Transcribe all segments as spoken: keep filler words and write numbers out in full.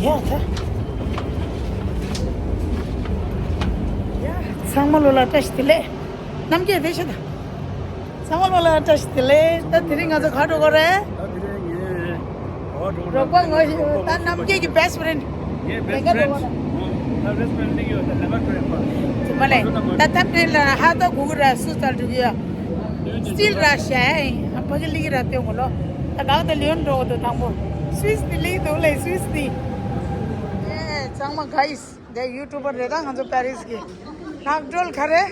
ཡ་ད། ཡ་ཚང་མ་ལོ་ལ་བཀྲ་ཤིས་བདེ་ལེགས། རྣམ་རྒྱལ་བདེ་ཤོག་ད། ཚང་མ་ལོ་ལ་བཀྲ་ཤིས་བདེ་ལེགས། ད་དེ་རིང་ང་ཚོ་ག་འགྲོ་གི་རེད། ད་དེ་རིང་ངས་ག་པར་འགྲོ་གི་རེད། རོགས་པ་ངོ་ཤེས་ད་རྣམ་རྒྱལ་གྱི་best friend། ངའི་best friend། ད་best friend ལིང་ཡོད་ད་ལ་མ་ཁོ་ཡང་པ། དེ་མ་ལས་ད་ཐབས་ཕྲན་ལ་ཧ་ད་གུ་གུ་ར་སུ་ཙལ་འགྲོ་གི་ཡོད། སི་ཊིལ་ར་ཤ་ཨེ་ཕ་གི་ལིང་ར་སྟོན་གོ་ལོ། ད་གང་དུ་ལིའོན་འགྲོ་གི་འདུག་དང་པོ། སུད་སི་དེ་ལིང་འདུག་ལེ་སུད་སི་དེ། ཨེ་ཚང་མ་guys། འདི་ཡུ་ཊུ་བར་རེད་ད། ང་ཚོ་པེ་རིས་གི་ལྷག་སྒྲོལ་ག་རེ།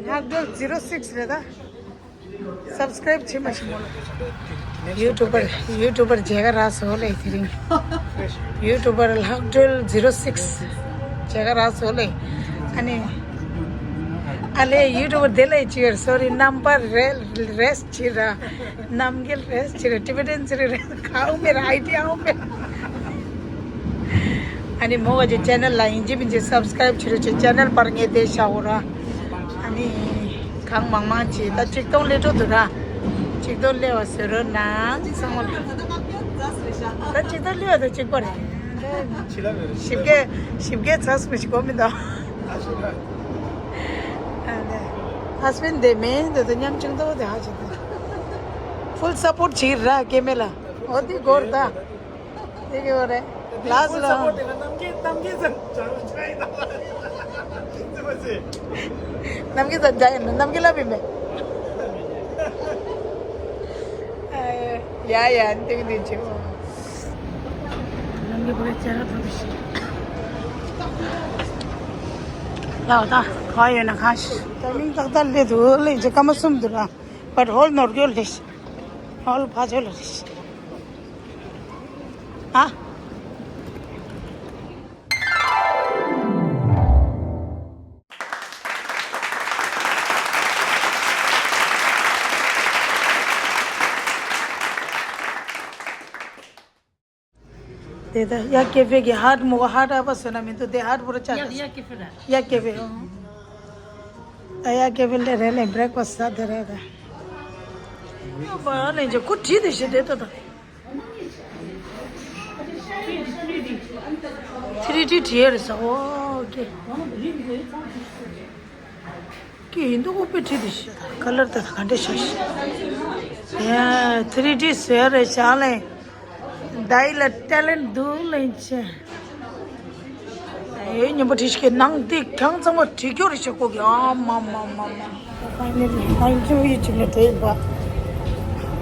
ལྷག་སྒྲོལ་zero six རེད་ད། སབ་སི་ཀ་རེབ་བྱེད་མ་ཤི་མོ་ལ། ཡུ་ཊུ་བར་ཡུ་ཊུ་བར་མཇལ་ཁ་རག་སོང་ལེ་དེ་རིང་། ཡུ་ཊུ་བར་ལྷག་སྒྲོལ་zero six མཇལ་ཁ་རག་སོང་ལེ། ཨ་ནི་ཨ་ལེ་ཡུ་ཊུ་བར་དེ་ལེ་ཅི་ཡར་སོ་རི་རྣམ་པར་རེ་རེས་ཅི་ར། རྣམ་རྒྱལ་རེད་ཅེ་རེད། ཊི་བེ་ཊན་ཅེ་རེད། ཁ་འོང་མེད་ར། ཨའི་ཌི་ཡ་འོང་མེད། ཨ་ནི་མོ་ག་ཅེ་ཅེ་ནལ་ལ་ཡིན་གཅིག་མིན་གཅིག་སབ་སི་ཀ་རེབ་བྱེད་རོགས་བྱེད། ཅེ་ནལ་པར་ངས་དེ་བཞག་འོ་ར། ཨ་ནི་གང་མང་མང་ཅེ་ད་ཆིག་སྟོང་སླེབས་འགྲོ་འདུག་ར། ཆིག་སྟོང་སླེབས་པ་བཟོས་རོགས་གནང་ཚང་མ་ལ། ད་ཆིག་སྟོང་སླེབས་པ་དང་གཅིག་པ་རེད། ཞིབ་རྒྱས་ཞིབ་རྒྱས་ཚགས་མི་ཞིག་གོ་མི་འདུག་ཨ་ནི་ཧ་སི་བེན་ཌི་དེ་མེད་འདུག་ད་མཉམ་ཆུང་ཏོག་དེ་ཧ་ཅིག་ད། ཕུལ་སབ་པོར་ཊི་བྱེད་ར་སྐྱེ་དམན་ལ། འོ་དེ་སྒོར་ད། དེ་གི་བ་རེད། ལགས་ལ། རྣམ་རྒྱལ་ཚང་ཅག་ཡིན་ན་རྣམ་རྒྱལ་ལབ་ཡིན་པས། ཡ་ཡ་འདི་འདི་ཆེ་བ། རྣམ་རྒྱལ་བོད་ཅ་ར་ཐོབ་ཤི། ལགས་ད་ག་ཡོད་ན་གང་ཤི། ད་མིང་ཏག་ཏག་ལས་དུ་ལས་ཅི་སྐར་མ་གསུམ་དུ་ར། བར་ཧོལ་ནོར་གྱོད་ལས་ཤི། ཧོལ་ཕ་ཆོས་ལ་རེ་ཤི། ཨ། དེ་ད་ཡ་ཀེ་ཧྥེ་གི་ཧར་མོ་ག་ཧར་ཨ་བ་སོ་ན་མི་འདུག་དེ་ཧར་བོ་ར་ཅག་ཡ་ཡ་ཀེ་ཧྥེ་ར། ཡ་ཀེ་ཧྥེ་ཨོ། ད་ཡ་ཀེ་ཧྥེ་ལེ་རེ་ལེ་བྷེ་རེག་ཕ་སི་ཊི་ས་དེ་རེ་ད། ཡོ་བ་ལེ་ཇ་ཁོ་བྲིས་དེ་ཤི་དེ་ད་ད། ཐི་རི་ཌི་བྲིས་ཡ་རེད་ས། ཨོ་ཀེ། ཀེ་ཡིན་འདུག་ཨོ་པེ་བྲིས་དེ་ཤི། ཁ་ལར་ད་ག་འདྲ་ཤ་ཤི། ཡ་ཐི་རི་ཌི་བཟོས་རེད་ཤག་ལེ། ད་ཡི་ལ་ཊེ་ལེན་ཊི་འདུག་ལེ་ཆེ། ཨེ་ཉིན་པོ་བྲིས་ཤིག་ནང་དེ་གང་ཚང་མ་བྲིས་རྒྱུ་རེད་ཤག་ཁོ་གི་ཨ་མ་མ་མ་མ། ཕའི་ནལ་ལི་ཨིན་ཊར་བིའུ་ཅིག་ལ་འགྲོ་ཡིན་པ།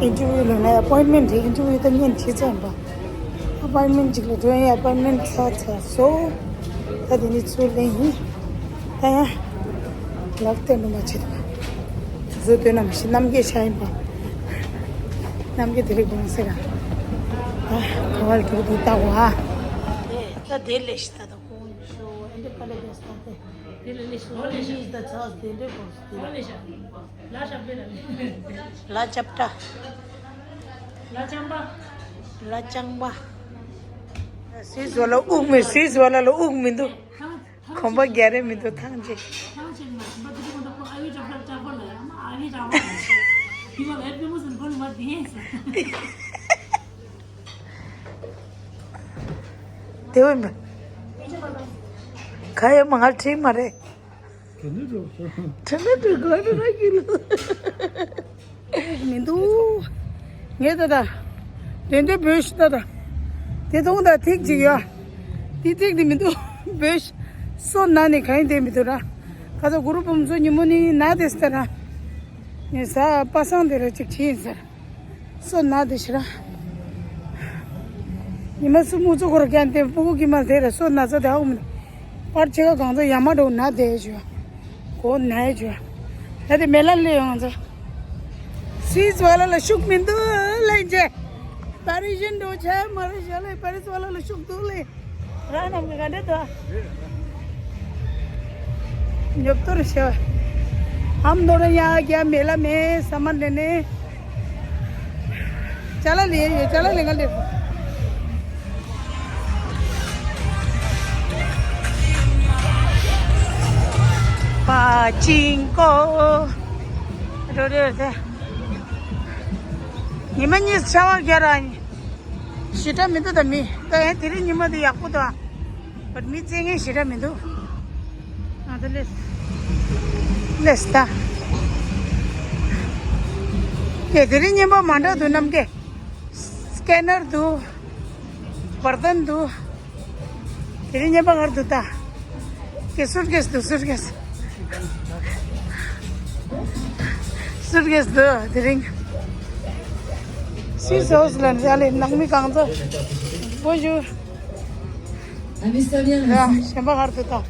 ཨིན་ཊར་བིའུ་ལ་ང་ཨ་པོའིན་མེན་ཊི་རེད། ཨིན་ཊར་བིའུ་ད་ཉིན་བྱེད་ཚར་ཡིན་པ། ཨ་པོའིན་མེན་ཊི་ཅིག་ལ་འགྲོ་ཡིན། ཨ་པོའིན་མེན་ཊི་ཚར་ཚར་སོང་། ད་དེ་ནས་ཚུར་ལེན་ཡིན། ད་ཡ། ལག་སྟོན་ནུ་མ་བྱེད་ཐུབ། བཟོ་སྟོན་ནམ་ཞིག་རྣམ་རྒྱལ་ཤ་ཡིན་པ། རྣམ་རྒྱལ་དེ་རིགས་དགོངས་ཟེར་ར། ད་ག་བ་ལ་འགྲོ་དུས་ལྟ་གོ་ཨ། ད་དེ་ལས་ཤི་ད་ད་ཁོང་ཤོ་ཨེ་འདྲ་དཀའ་ལས་རྒྱག་སྟངས་དེ། དེ་ལས་ལས་ཤི་ལས་ཤི་ད་ཆགས་དེ་འདྲ་དགོངས་ཟེར་དེ་ལ། ལ་ལྕབ་ཏྲ། ལ་ལྕམ་པ། ལ་ལྕམ་པ། སུད་སི་བ་ལ་དབུགས་མི་སུད་སི་བ་ལ་ལ་དབུགས་མི་འདུག་ཁོམ་པ་རྒྱག་རེ་མི་འདུག་ཐང་ཆད། དེ་བས་མ་ཁ་ཁྲིག་མ་རེད། དྲན་ན་དྲན་དགོས་ན་ར་གི་ལ། མི་འདུག་ངས་ད་ད། དེ་འདྲའི་བོད་ཤི་ད་ད། དེ་དོང་ད་ཐིག་ཅིག་ཡོད། དེ་ཐིག་དེ་མི་འདུག་བོད་ཤི། སོ་ན་ནི་གང་ཡིན་དེ་མི་འདུག་ར། ཁ་ཚ་གུ་རུ་བུམ་ཚོ་ཉིན་མོ་ནི་ན་དེ་སྟ་ར། ངས་ས་པ་སངས་དེ་ར་ཅིག་ཕྱིན་ཟེར། སོ་ན་དེ་ཤི་ར། ཉི་མ་སུ་མུ་ཚོ་ཁོ་ར་ཀན་དེ་སྤུ་གུ་ཀི་མ་དེ་ར་སོ་ན་ཚ་དེ་ཧ་གོ་མི་འདུག་པར་ཆེ་ཁ་གང་ཚོ་ཡ་མ་འགྲོ་ན་དེ་ཞུ། གོ་ན་ཡ་ཞུ། ད་དེ་མེ་ལ་ལེ་ཡོང་ཚོ། སུད་སི་བ་ལ་ལ་ཤུགས་མི་འདུག་ལེ་ཇེ། པ་རི་ཤན་འགྲོ་ཆ་མ་རེད་ཤ་ལེ། པ་རི་སི་བ་ལ་ལ་ཤུགས་འདུག་ལེ། རང་རྣམས་ཀྱི་ག་འདྲ་དོ། ཉོབ་ཏོ་རེ་ཤ། ཨམ་ནོ་ར་ཡ་རྒྱ་མེ་ལ་མེ་ས་མ་ནེ་ནེ། ཅ་ལ་ལེ་ཡོད་ཅ་ལ་ལེ་ང་ལེ། པ་ཅིང་ཀོ། རོ་རེ་རེ། ཉི་མ་གཉིས་ཆ་བ་རྒྱ་ར་ནི། ཞེ་དྲག་མི་འདུག་ད་མི། ད་ཡང་དེ་རིང་ཉི་མ་དེ་ཡག་པོ་འདུག་ཨ། བར་མི་བཙལ་མཁན་ཞེ་དྲག་མི་འདུག་ཨ། ད་ལས། ལས་ད། ཡ་དེ་རིང་ཉི་མ་མ་འདྲ་འདུག་རྣམ་རྒྱལ། སི་ཀེ་ནར་འདུག་བར་དན་འདུག་དེ་རིང་ཉི་མ་ག་རེ་འདུག་ད། ཀེ་སུཊ་ཀེས་འདུག་སུཊ་ཀེས། སུཊ་ཀེས་འདུག་དེ་རིང་། སུའི་སོ་སི་ལ་ནི་ཨ་ལེ་ནང་མི་གང་ཚོ། Bonjour. Amuse-toi bien, ཡ་merci. གཞན་པ་ག་རེ་འདུག་ད།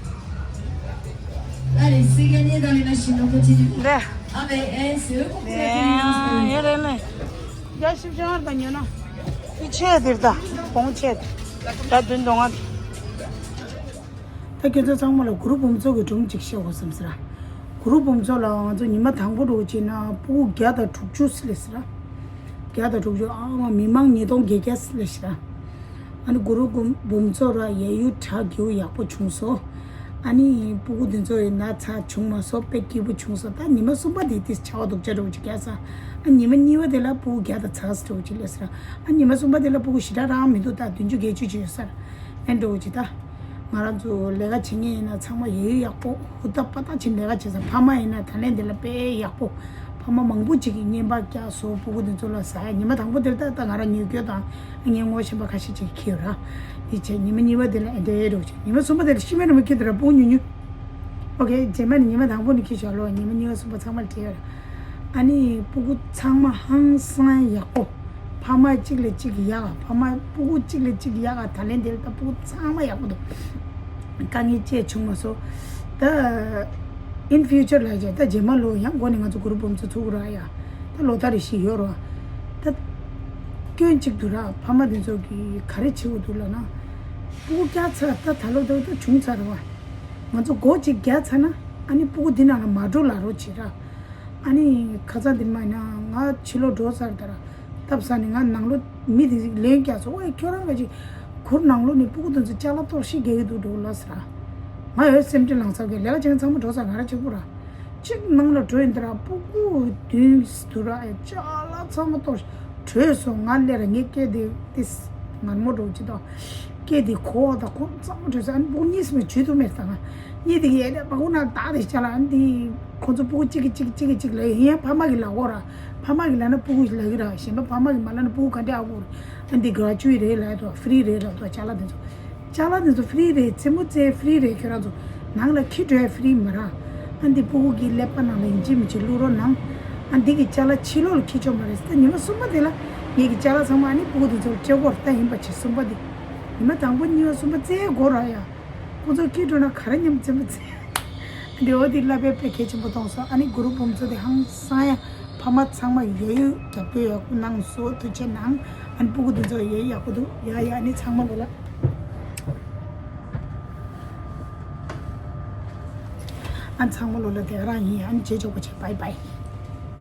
Allez, c'est gagné dans les machines, on continue. ལ། Ah, mais, eh, c'est eux qui ont fait la télé, hein, c'est eux. ཡ་ཡ་རེད་ལེ། ཡ་ཞིབ་ཅང་ཨར་དང་ཉོ་ན། ཨི་ཆེ་དེར་ད། བོང་ཆེ། ད་བདུན་དོང་ཨར། ད་ཁྱེད་ཚོ་ཚང་མ་ལ་གུ་རུ་འབུམ་ཚོགས་ཀྱི་སྒྲུང་གཅིག་བཤད་དགོས་བསམ་ཟེར། གུ་རུ་འབུམ་ཚོགས་ལ་ང་ཚོ་ཉི་མ་དང་པོ་འགྲོ་བྱས་ན་སྤུ་གུ་བརྒྱ་དང་དྲུག་ཅུ་སླེབས་ཟེར། བརྒྱ་དང་དྲུག་ཅུ་ཨ་མ་མི་མང་ཉིས་སྟོང་བརྒྱད་བརྒྱ་སླེབས་ཟེར། ཨ་ནི་གུ་རུ་འབུམ་འབུམ་ཚོགས་ར་ཡ་ཡུ་གྲ་རྒྱུ་ཡག་པོ་བྱུང་སོང་། ཨ་ནི་སྤུ་གུ་འདི་ཚོ་ཡི་ན་ཚ་བྱུང་མ་སོང་དཔེ་སྐྱིད་པོ་བྱུང་སོང་། ད་ཉི་མ་གསུམ་པ་དེ་དེ་ཆར་པ་སྡུག་ཅག་འགྲོ་བྱས་བརྒྱབ་ས། ཨ་ཉི་མ་གཉིས་པ་དེ་ལ་སྤུ་གུ་བརྒྱ་དང་ཚ་ས་འགྲོ་བྱས་སླེབས་ཟེར། ཨ་ཉི་མ་གསུམ་པ་དེ་ལ་སྤུ་གུ་ཞེ་དྲག་རང་མི་འདུག་ད་བདུན་ཅུ་བརྒྱད་ཅུ་ཅིག་ཡོད་ས་རེད། ཨེ་འགྲོ་བྱས་ད། ང་རང་ཚོ་ལས་ཀ་བྱེད་མཁན་ཡིན་ན་ཚང་མ་ཡོད་ཡག་པོ་ཧུར་ཐག་པ་ཐག་བྱས་ལས་ཀ་བྱེད་ས། ཕ་མ་ཡིན་ན་ད་ལན་དེ་ལ་དཔེ་ཡག་པོ། ཕ་མ་མང་པོ་ཅིག་གིས་བརྙན་པར་བཀྱགས་སོང་། སྤུ་གུ་འདི་ཚོ་ལ་ཟ་ཡ། ཉི་མ་དང་པོ་དེར་ད་ལྟ་ང་རང་ཉོ་སྐྱོ་དང་ངའི་ངོ་ཤེས་པ་ཁ་ཤས་ཅིག་ཁྱེར་ར། འདི་བྱས་ཉི་མ་གཉིས་པ་དེ་ལ་ཨེ་འདྲ་ཨེ་འགྲོ་བྱས། ཉི་མ་གསུམ་པ་དེ་ལ་ཤི་མེད་ར་མ་ཁྱེར་དུ་ར་སྤུ་གུ་ཉུང་ཉུང་། ཨོ་ཁེ། རྗེས་མ་ནི་ཉི་མ་དང་པོ་ནི་ཁྱེར་བཞག་ལོ། ཉི་མ་གཉིས་པ་གསུམ་པ་ཚང་མ་ལ་ཁྱེར་ཡོད་ར། ཨ་ནི་སྤུ་གུ་ཚང་མ་ཧང་སང་ཡག་པོ། ཕ་མ་གཅིག་ལས་གཅིག་ཡག་ཕ་མ་སྤུ་གུ་གཅིག་ལས་གཅིག་ཡག་ད་ལན་དེར་ད་སྤུ་གུ་ཚང་མ་ཡག་པོ་འདུག་དཀའ་ངལ་ཅི་བྱུང་མ་སོང་། ད་in future ལ་བྱས་ད་རྗེས་མ་ལོ་ཡང་འགོ་ནས་ང་ཚོ་གུ་རུ་འབུམ་ཚོགས་ཚུགས་ར་ཡ། ད་ལོ་ལྟར་རེ་ཞིག་ཡོད་ར། ད་སྐྱོན་གཅིག་འདུག་ར། ཕ་མ་དེ་ཚོ་གིས་ག་རེ་བྱེད་དགོས་འདུག་ལབ་ན། སྤུ་གུ་བརྒྱབ་ཚར། ད་ད་ལོ་ད་ད་བྱུང་ཚར་ར་བ། ང་ཚོ་སྒོ་གཅིག་བརྒྱབ་ཚར་ན་ཨ་ནི་སྤུ་གུ་འདི་ནང་ལ་མ་འགྲོ་ལབ་རོགས་བྱེད་ར། ཨ་ནི་ཁ་སང་འདི་མ་ཡིན་ན་ང་ཕྱི་ལོགས་འགྲོ་ཚར་ད་ར། སྟབས་བཟང་ནས་ང་ནང་ལོགས་མི་དེ་ལན་བརྒྱབ་སོང་། ཨོའི་ཁྱོད་རང་ག་ཅིག་གུར་ནང་ལོགས་ནས་སྤུ་གུ་དེ་ཚོ་ཅ་ལག་གཏོར་བཤིག་རྒྱག་གི་འདུག་འགྲོ་ལབ་ཟེར། ང་ཡོད་སེམས་ཁྲལ་ལངས་ཚར་གི། ལས་ཀ་བྱེད་མཁན་ཚང་མ་འགྲོ་ཚར། ང་རང་གཅིག་པུ་ར། གཅིག་ནང་ལ་འགྲོ་ཡིན་ད་ར། སྤུ་གུ་བདུན་འདུག་ར། ཨེ་ཅ་ལག་ཚང་མ་གཏོར་བྲོས་སོང་། ང་སླེབས་ར་ངའི་སྐད་དེ་ཏིས་ངར་མོ་འགྲོ་གི་འདུག་སྐད་དེ་གོ་བ་དང་ཁོང་ཚང་མ་བྲོས་སོང་། ཨ་ནི་སྤུ་གུ་གཉིས་སུ་མེད་བྱུས་དུ་མེད་ད། ང་གཉིས་དེ་གི་ཡས་ནས་སྤུ་གུ་ནང་བདག་དེ་ཅ་ལག་ཨ་ནི་དེ། ཁོ་ཚོ་སྤུ་གུ་གཅིག་གིས་གཅིག་གཅིག་གིས་གཅིག་ལབ་ཡིན་ཡང་ཕ་མ་གིས་ལབ་དགོས་ར། ཕ་མ་གིས་ལབ་ན་སྤུ་གུ་ལབ་གི་ར། གཞན་པ་ཕ་མ་གིས་མ་ལབ་ན་སྤུ་གུ་ག་འདྲ་ཨ་གོ་ར། ཨ་འདི་ག་བཅུ་ཡི་རེད་ལབ་དོ། ཧྥི་རི་རེད་ལབ་དོ། ཅ་ལག་འདི་ཚོ། ཅ་ལག་འདི་ཚོ་ཧྥི་རི་རེད། རྩེད་མོ་རྩེ་ཧྥི་རི་རེད། ཁྱོད་རང་ཚོ་ནང་ལ་འཁྱེར་འགྲོ་ཡ་ཧྥི་རི་མ་ར། ཨ་འདི་སྤུ་གུ་གི་ཀླད་པ་ནང་ལ་ཡིན་གཅིག་མིན་གཅིག་བླུག་རོགས་གནང་། ཨ་འདི་གི་ཅ་ལག་ཕྱི་ལོགས་ལ་འཁྱེར་ཆོག་མ་རེད། ད་ཉི་མ་གསུམ་པ་དེ་ལ་ངེད་ཀྱི་ཅ་ལག་ཚང་མ་ཨ་ནི་སྤུ་གུ་འདི་ཚོར་སྤྲད་དགོས་རེད། ད་ཡིན་པ་བྱེད། གསུམ་པ་འདི་ཉི་མ་དང་པོ་གཉིས་པ་གསུམ་པ་རྩེ་དགོས་ར་ཡ། ཁོ་ཚོ་སྐྱིད་འགྲོ་ན་ག་རེ་མཉམ་འཛེམ་པ་འཛེམ། འདི་འོ་འདི་བསླབ་པའི་དཔེ་གལ་ཆེན་པོ་མཐོང་སོང་། ཨ་ནི་གུ་རུ་འབུམ་ཚོགས་དེ་ཧང་སང་ཡ། ཕ་མ་ཚང་མ་ཡ་ཡུ་རྒྱབ་སྐྱོར་ཡག་པོ་གནང་སོང་། ཐུགས་རྗེ་གནང་། ཨ་ནི་སྤུ་གུ་འདི་ཚོ་ཡ་ཡུ་ཡག་པོ་འདུག་ཡ་ཡ། ཨ་ནི་ཚང་མ་ལོ་ལ། ཨ་ཚང་མ་ལོ་ལ་དེ་ག་རང་ཡིན། ཨ་ནི་རྗེས་ཆོག་པ་བྱེད། བྷའི་བྷའི།